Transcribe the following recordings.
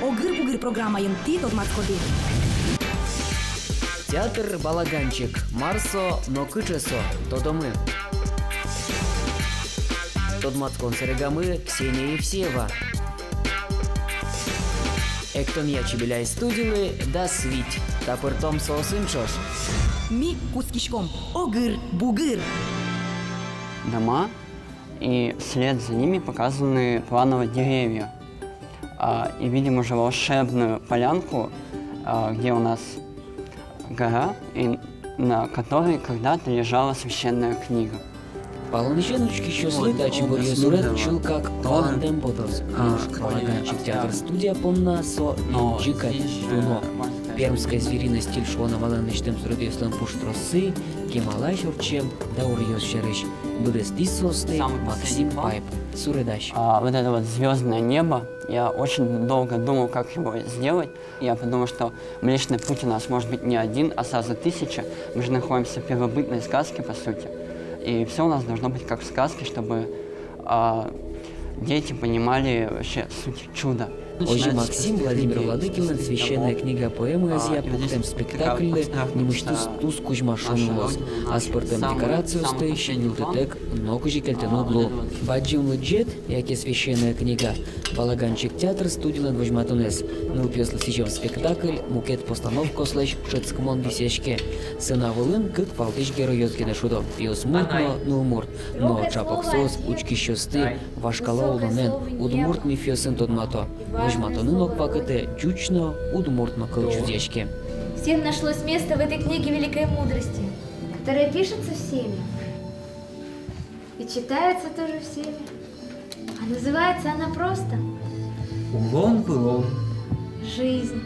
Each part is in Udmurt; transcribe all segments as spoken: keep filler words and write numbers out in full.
«Огыр-бугыр» программаын тӥ тодматскоды. Театр «Балаганчик». Мар со но кыӵе со, тодомы. Тодматскон сэрегамы Ксения Евсеева. Эктонъя Чебеляй студилы дас вить. Та пӧртэм соосын ӵош. Ми кутскиськом. Огыр-бугыр. Дома, и вслед за ними показаны планово деревья. А, и видим уже волшебную полянку, а, где у нас гора, и на которой когда-то лежала священная книга. Паланысен учкисьёслы таӵе быръёс суред чылкак палэнтэм потоз. Нош «Балаганчик» театр студия понна со инӟык ик дуно. Пермская звериная стиль шуон амалэн лэсьтэм суредъёслэн пуштроссы кемалась ортчем дауръёс сярысь. Быдэстӥз соосты Максим Пайп, суредась. А, вот это вот звёздное небо, я очень долго думал, как его сделать. Я подумал, что Млечный Путь у нас может быть не один, а сразу тысяча. Мы же находимся в первобытной сказке, по сути. И всё у нас должно быть как в сказке, чтобы, а, дети понимали вообще суть чуда. Озьы Максим Владимир Владыкинлэн «Священная книга» поэмаезъя пуктэм спектакльлы нимысьтыз тус кузьма шуыны луоз. Аспӧртэм декорациосты синйылтытэк нокызьы кельтыны уг лу. Бадӟым лыдӟет яке «Священная книга» — «Балаганчик» театр студилэн возьматонэз. Нылпиослы сӥзем спектакль мукет постановкаослэсь шӧдскымон висъяське. Сцена вылын кык валтӥсь геройёс гинэ шудо: пиосмурт но нылмурт. Но ӵапак соос учкисьёсты вашкала улонэн, удмурт мифъёсын тодмато. Возьматонын ог вакытэ ӟуч но, удмурт но кыл чузъяське. Всем нашлось место в этой книге великой мудрости, которая пишется всеми и читается тоже всеми. А называется она просто «Улон-вылон». Жизнь.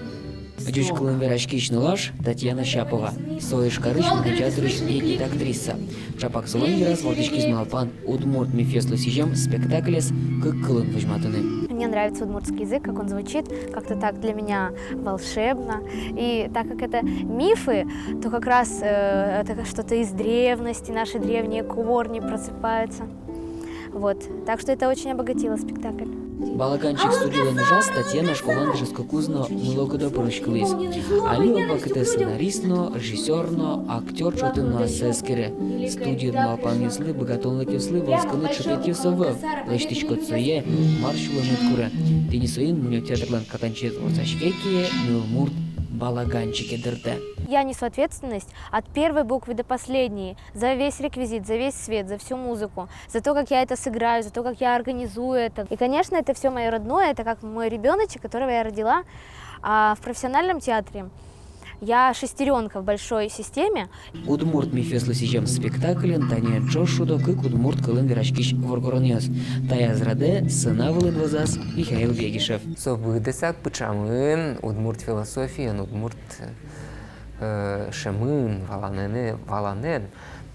Ӟуч кылын вераськись нылаш Татьяна Щапова. Со Ижкарысь мунё театрысь егит актриса. Ӵапак солэн йыраз вордӥськиз малпан удмурт мифъёслы сӥзем спектаклез кык кылын возьматыны. Мне нравится удмуртский язык, как он звучит, как-то так для меня волшебно. И так как это мифы, то как раз, э, это что-то из древности, наши древние корни просыпаются. Вот. Так что это очень обогатило спектакль. «Балаганчик» студилэн ужаз Татьяна школаын дышетскыкуз но мылокыдо пыриськылӥз. Али ог вакытэ сценарист но, режиссёр но, актёр ӵотын но ассэ эскере. Студиын малпанъёслы, быгатонлыкъёслы выльскыны чыпетъёс ӧвӧл, лэсьтӥськод сое, мар сюлэмыд куре. Тӥни соин мунё театрлэн катанчиез ворсаське ке, нылмурт «Балаганчике» дыртэ. Я несу ответственность от первой буквы до последней. За весь реквизит, за весь свет, за всю музыку, за то, как я это сыграю, за то, как я организую это. И, конечно, это всё моё родное, это как мой ребёночек, которого я родила. А в профессиональном театре я шестерёнка в большой системе. Удмурт мифъёслы сӥзем спектакльын тани ӵош шудо кык удмурт кылын вераськись воргоронъёс. Таяз радэ сцена вылын вӧзаз Михаил Бегишев. Со быдэсак пыӵамын удмурт философиен, удмурт э, шӧмын, валанэнэ-, валанэн.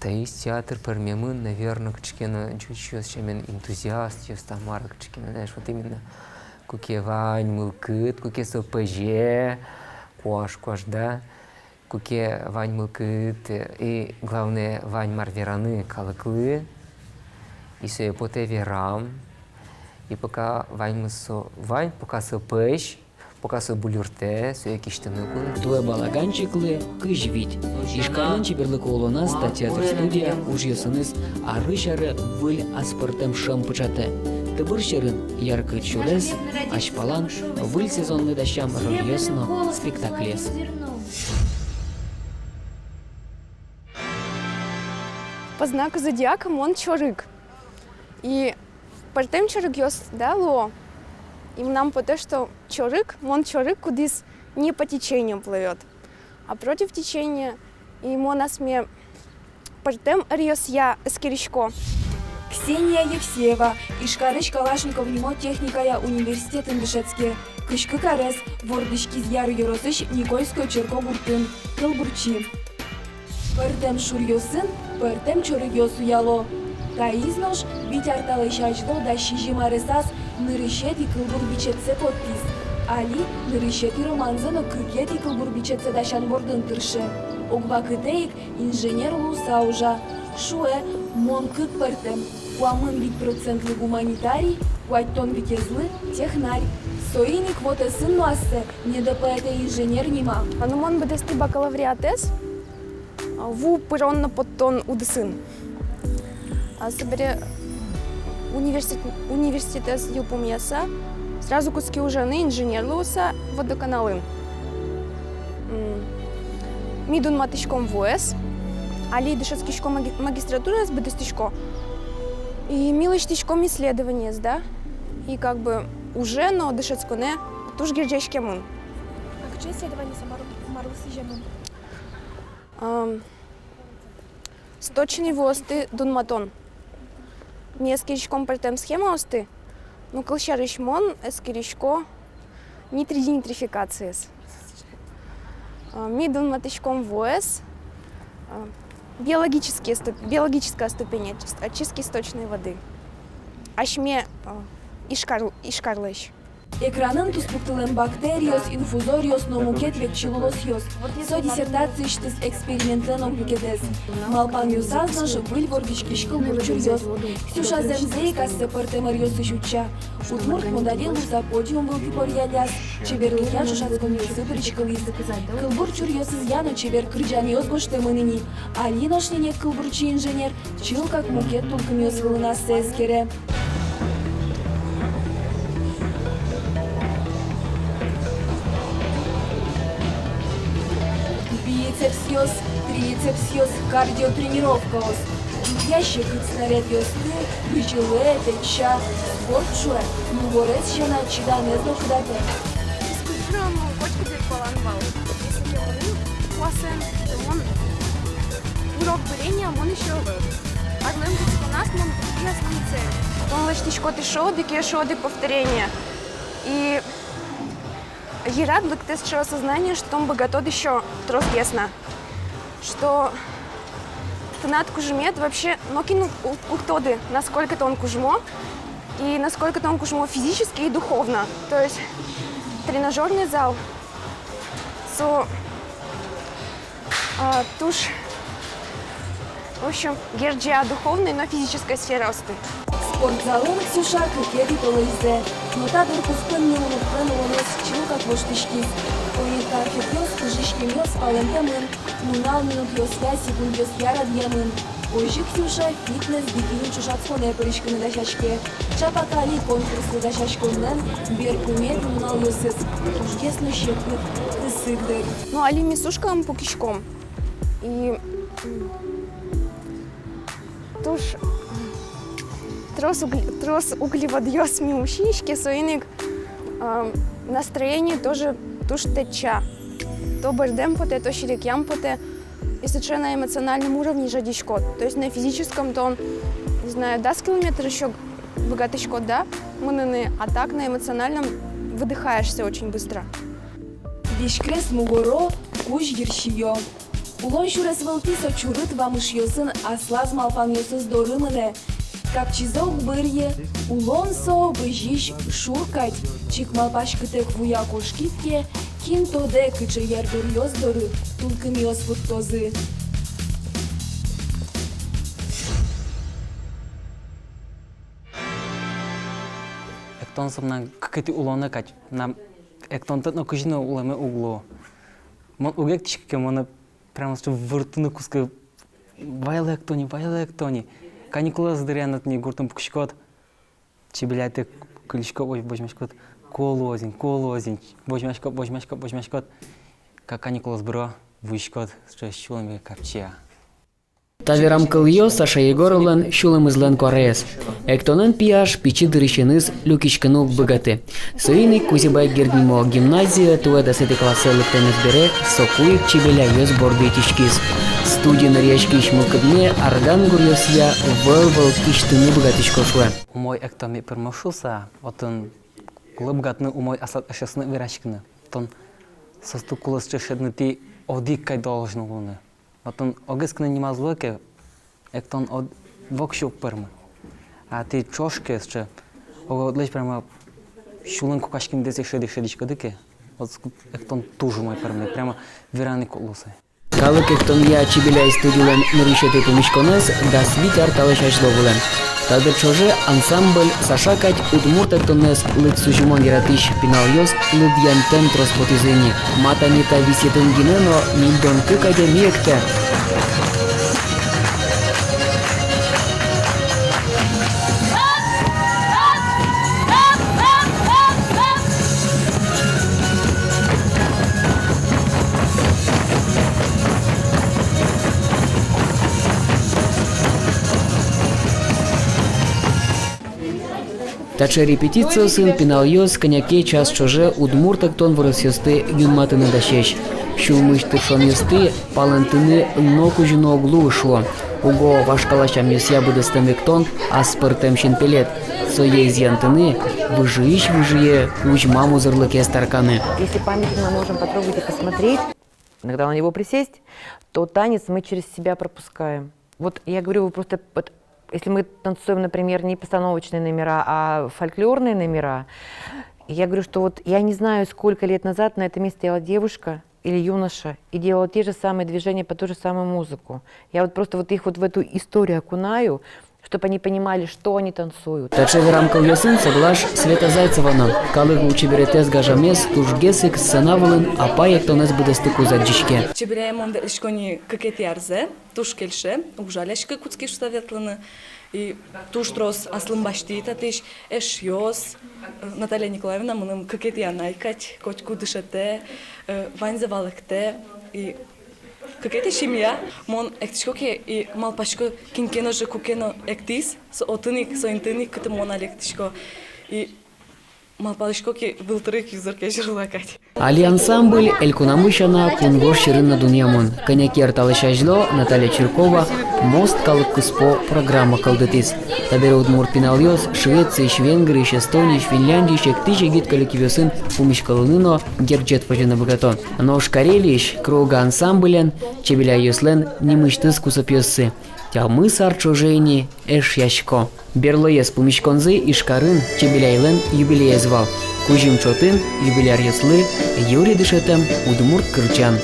Таиз театр пӧрмемын, наверно, кыӵе ке но ӟучъёс сямен энтузиастъёс, та мар, кыӵе ке но, знаешь, вот именно куке вань мылкыд, куке со пӧзе, куаш, куаш, да, куке вань мылкыд, э, и, главное, вань мар вераны калыклы, и сое потэ верам, и пока ваньмыз со вань, пока со пӧсь, пока со булюртэ, сое кисьтыны кулэ. Туэ «Балаганчиклы» кызь вить. Ижкарлэн чеберлыко улоназ та театр студия ужъёсыныз арысь аре выль аспӧртэм шӧм пыӵатэ. Тыбыр сьӧрын яркыт сюрес, азьпалан выль сезонлы дасям рольёс но спектакльёс. По знаку зодиака мон чорыг. И пӧртэм чорыгъёс, да, луо. И мынам потэ, что чорыг, мон чорыг, кудӥз не по течению плывёт, а против течения. И мон асме пӧртэм ӧръёсъя эскерисько. Ксения Евсеева Ижкарысь Калашников нимо техникая университетын дышетске. Кызь кык арес, вордӥськиз Яр ёросысь Никольской черкогуртын, кылбурчи. Пӧртэм шуръёсын пӧртэм чорыгъёс уяло. Таиз нош вить ар талэсь азьло дас сизьым аресаз нырысетӥ кылбур бичетсэ поттӥз. Али нырысетӥ романзэ но кыкетӥ кылбур бичетсэ дасян бордын тырше. Ог вакытэ ик инженер луыса ужа. Шуэ, мон кык пӧртэм: куамын вить процентлы гуманитарий, куатьтон витезлы технарь. Соин ик вотэсын но ассэ, НДП-этэ инженер нима. А, ну, мон быдэстӥ бакалавриатэз, а, ву пырон но поттон удысын. А собере университет, университетэз йылпумъяса, сразу кутски ужаны инженер луыса водоканалын. М, ми дунматӥськом вуэз, али дышетскисько маги-, магистратураез быдэстӥсько. И ми лэсьтӥськом исследованиез, да. И как бы уже но дышетсконэ туж герӟаськемын. А кыӵе исследованиез, мар-, марлы сӥземын? Ам, сточный вуосты дунматон. Ми эскериськом пӧртэм схемаосты, ну, кылсярысь, мон эскерисько нитридинитрификациез. А, ми дунматӥськом вуэз, а, биологические ступ-, биологическая ступень очис-, очистки сточной воды. Асьме, а, Ижкар-, Ижкарлэсь. Экранын туспуктылэм бактериос, инфузоръёс но мукет векчи лулосъёс. Со диссертациысьтыз экспериментлэн ог люкетэз. Малпанъёсаз нош выль вордӥськись кылбур чуръёс. Ксюша зэмзэ ик ассэ пӧртэм ӧръёсысь утча. Удмурт модели луыса подиум вылтӥ поръялляз, чеберлыкъя ӵошатсконъёсы пыриськылӥз. Кылбур чуръёсызъя но чебер кырӟанъёс гожтэмын ини. Али нош ненег кылбурчи инженер чылкак мукет тулкымъёс вылын ассэ эскере. Бицепсъёс, трицепсъёс, кардиотренировкаос. Дыръя секыт снарядъёсты бызьылэ, тэтча. Спорт, шуэ, мугорез сяна чиданэз но кыдатэ. Физкультура мон котькуд ик палан вал. Если ке мыным классэн, то мон урок бырем но мон ещё ӧвӧл. Арлэн кутсконаз мон пияс лымцен. Тон лэсьтӥськод эшшо одӥг, эшшо одӥг повторение. И йырад лыктэ сыӵе осознание, что тон быгатод ещё тросгес на. Что тынад кужымед вообще нокин уг, уг, уг тоды, насколько тон кужмо, и насколько тон кужмо физически и духовно. То есть тренажёрный зал, со, а, туж, в общем, герӟа духовной но физической сфераосты. Спортзалын Ксюша кыкетӥ толэзьзэ. Но та дыр куспын ныллыклэн улонэз чылкак воштӥськиз. Ойын конфетъёс, пыжиськемъёс палэнтэмын. Нунал минутъёсъя, секундъёсъя радъямын. Озьы Ксюша фитнес, бикини ӵошатсконэ пыриськыны дасяське. Чапак али конкурслы дасяськонлэн берпуметӥ нуналъёсыз. Тужгес но секыт, кысык дыр. Ну, али ми сушкаын пукиськом. И, м, туж трос угле-, трос углеводъёс ми усиське, соин ик, а, настроение тоже туж тэтча. То бӧрдэм потэ, то серекъям потэ. И сыӵе на эмоциональном уровне жадиськод. То есть на физическом тон, не знаю, дас километр ещё быгатӥськод, да, мыныны, а так на эмоциональном выдыхаешься очень быстро. Визькрес мугоро, кузь йырсиё. Улон сюрес вылтӥ со чурыт вамышъёсын аслаз малпанъёсыз доры мынэ. Капчизэ уг бырйы, улон со бызись шур кадь. Чик малпаськытэк вуя кошкид ке, кин тодэ, кыӵе ярдуръёс доры тулкымъёс вуттозы. Эктон со мынам кыкетӥ улонэ кадь. Мынам эктонтэк но кызьы но улэме уг луы. Мон уг эктӥськы ке, монэ прямо что выртыны кутско: ваелэ, эктони, ваелэ, эктони. Каникулъёс дыръя но тӥни гуртын пукиськод, Чебеляйтэк кылиськод, ой, возьмаськод, ку луоз ини, ку луоз ини, возьмаськод, возьмаськод, возьмаськод. Как каникулъёс быро, вуиськод, что сюлэме капчи. Та верам кылъёс Саша Егоровлэн сюлэмызлэн куараез. Эктонэн пияш пичи дырысеныз люкиськыны уг быгаты. Соин ик Кузебай Герд нимо гимназие туэ дасэтӥ классэ лыктэмез бере соку ик Чебеляез борды итӥськиз. Студие ныръяськись мылкыдме арган гуръёсъя вӧл-вӧл кисьтыны быгатӥсько, шуэ. Умой эктоме пырмоз шуыса, отын кулэ быгатыны умой аслад эшъёсынад вераськыны. Тон соосты кулэ сыӵе шедьыны, тӥ одӥг кадь должен луыны. Отын огез гинэ нимаз луэ ке, эктон од-, воксё уг пӧрмы. А тӥ ӵош ке сыӵе, ог-огедлэсь прямо сюлэм куашкемдэ шедь-, шедьыськоды ке, вот эктон туж умой пӧрме, прямо вераны кулэ луэ сое. Калык эктонъя Чебеляй студилэн нырысетӥ пумиськонэз дас вить ар талэсь азьло вуылэ. Та дыр ӵоже ансамбль «Саша» кадь удмурт эктонэз лыдсузьымон яратӥсь пиналъёс лыдъянтэм трос потӥзы ини. Ма тани та висъетын гинэ но ньыльдон кык адями эктэ. Таӵе репетициосын пиналъёс кӧня ке час ӵоже удмурт эктон выросъёсты юнматыны дасесь. Сюлмысь тыршонъёсты палэнтыны но кузьыны уг луы, шуо. Уго вашкала сямъёсъя быдэстэм эктон — аспӧртэм синпелет. Сое изъянтыны выжыысь выжые кузьмам узырлыкез тарканы. Если памятник, мы можем потрогать и посмотреть. Иногда на него присесть, то танец мы через себя пропускаем. Вот я говорю, вы просто, вот, если мы танцуем, например, не постановочные номера, а фольклорные номера, я говорю, что вот я не знаю, сколько лет назад на этом месте стояла девушка или юноша и делала те же самые движения под ту же самую музыку. Я вот просто вот их вот в эту историю окунаю, чтоб они понимали, что они танцуют. Таӵе верам кылъёсын соглаш Света Зайцева но. Калык лулчеберетэз гажамез тужгес ик сцена вылын апай эктонэз быдэстыкуз адӟиське. Чеберяе мон ветлӥсько ни кыкетӥ арзэ, туж кельше, уг жаляськы, кутски шуыса ветлыны. И туж трос аслым басьтӥ татысь эшъёс. Наталья Николаевна мыным кыкетӥ анай кадь, котьку дышетэ, э, ваньзэ валэктэ. И кыкетӥ семья. Мон эктӥсько ке, и малпасько, кин ке но же куке но эктӥз, со отын ик, со интыын ик, кытын мон али эктӥсько. И малпасько ке, вылтыр ик юзыр-кезьыр луэ кадь. Али ансамбль элькунамы сяна кунгож сьӧрын но дунъямын. Кӧня ке ар талэсь азьло Наталья Чиркова «Мост» калык куспо программа кылдытӥз. Табере удмурт пиналъёс Швециысь, Венгриысь, Эстониысь, Финляндиысь эктӥсь егит коллективъёсын пумиськылыны но герӟет возьыны быгато. Нош Карелиысь «Круга» ансамблен Чебеляйёслэн нимысьтыз кусыпъёссы. Тямыс ар ӵоже ини эшъясько. Берлоез пумиськонзы Ижкарын Чебеляйлэн юбилеез вал. Кузьым чотын юбиляръёслы юри дышетэм удмурт кырӟан.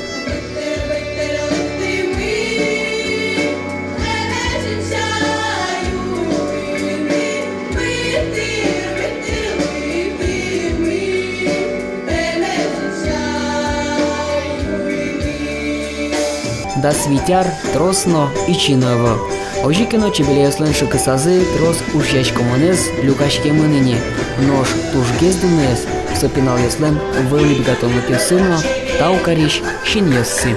Дас вить ар трос но ичи но ӧвӧл. Озьы ке но Чебеляйёслэн шыкысазы трос ужъяськомонэз люкаськемын ини. Нош тужгес дунэз со пиналъёслэн вылӥ быгатонлыкъёссы но тау карись синъёссы.